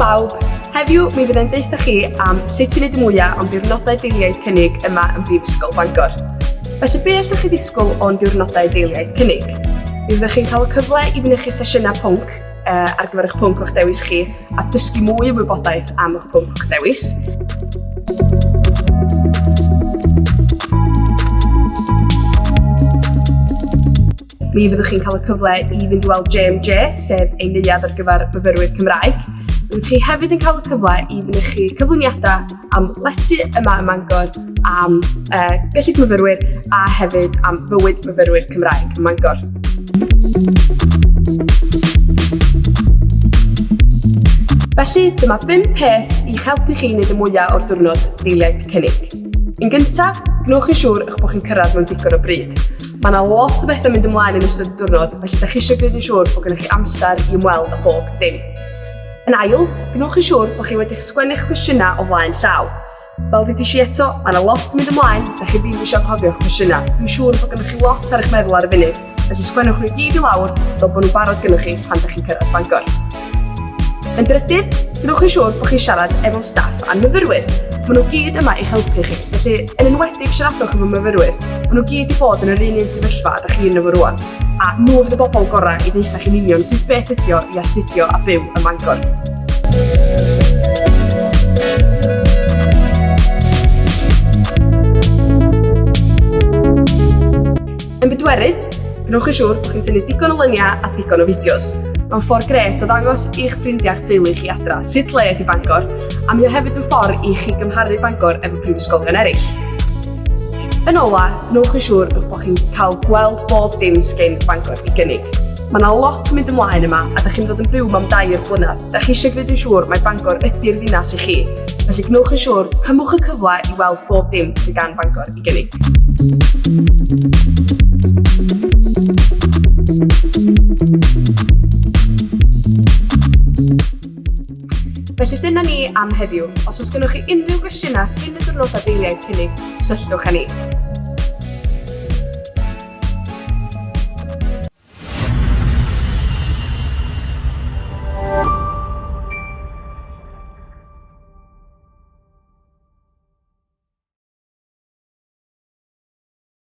bawb! Heddiw mi fyddai'n deutha chi am sut i wneud y mwyaf o'n diwrnodau deiliaid cynnig yma ym Mhrifysgol Bangor. Felly be allwch chi ddisgwyl o'n diwrnodau deiliaid cynnig? Mi fyddwch chi'n cael y cyfle i fynychu sesiynau pwnc ar gyfer eich pwnc o'ch dewis chi a dysgu mwy o wybodaeth am eich pwnc o'ch dewis. Mi fyddwch chi'n cael y cyfle i fynd i weld JMJ, sef ein neuadd ar gyfer myfyrwyr Cymraeg. Mi fyddwch chi hefyd yn cael y cyfle i fynychu cyflwyniadau am lety yma ym Mangor, am uh, gyllid myfyrwyr a hefyd am fywyd myfyrwyr Cymraeg ym Mangor. Felly, dyma bum peth i'ch helpu chi wneud y mwyaf o'r diwrnod deiliaid cynnig. Yn gyntaf, gwnewch yn siŵr eich bod chi'n cyrraedd mewn digon o bryd. Mae yna lot o bethau'n mynd ymlaen yn ystod y diwrnod, felly da chi eisiau gwneud yn siŵr bod gennych chi amser i ymweld â bob dim. Yn ail, gwnewch yn siŵr bod chi wedi'ch sgwennu'ch cwestiynau o flaen llaw. Fel ddeudais i eto, mae yna lot yn mynd ymlaen, da chi ddim eisiau anghofio'ch cwestiynau. Dwi'n siŵr bod gennych chi lot ar eich meddwl ar y funud, felly sgwennwch nhw i gyd i lawr fel bod nhw'n barod gennych chi pan da chi'n cyrraedd Bangor. Yn drydydd, gwnewch yn siŵr bod chi'n siarad efo staff a'n myfyrwyr. Maen nhw gyd yma i'ch helpu chi, felly yn enwedig siaradwch efo myfyrwyr. Maen nhw gyd i bod yn yr un un sefyllfa a da chi yno fo rwan, a nhw fydd y bobl gorau i ddeutha chi'n union sut beth ydi o i astudio a byw ym Mangor. Yn bedwerydd, gwnewch yn siŵr bod chi'n tynnu digon o luniau a digon o fideos. Mae'n ffordd grêt o ddangos i'ch ffrindiau a'ch teulu chi adra sut le ydy Bangor, a mae o hefyd yn ffordd i chi gymharu Bangor efo prifysgolion eraill. Yn ola, gwnewch yn siŵr eich bod chi'n cael gweld bob dim sgin Bangor i gynnig. Mae yna lot yn mynd ymlaen yma, a da chi'n dod yn byw mewn dair blynedd. Da chi eisiau gwneud yn siŵr mai Bangor ydy'r ddinas i chi. Felly gwnewch yn siŵr, cymwch y cyfle i weld bob dim sydd gan Bangor i gynnig. Felly dyna ni am heddiw. Os oes gennych chi unrhyw gwestiynau cyn y diwrnodau deiliaid cynnig, cysylltwch â ni.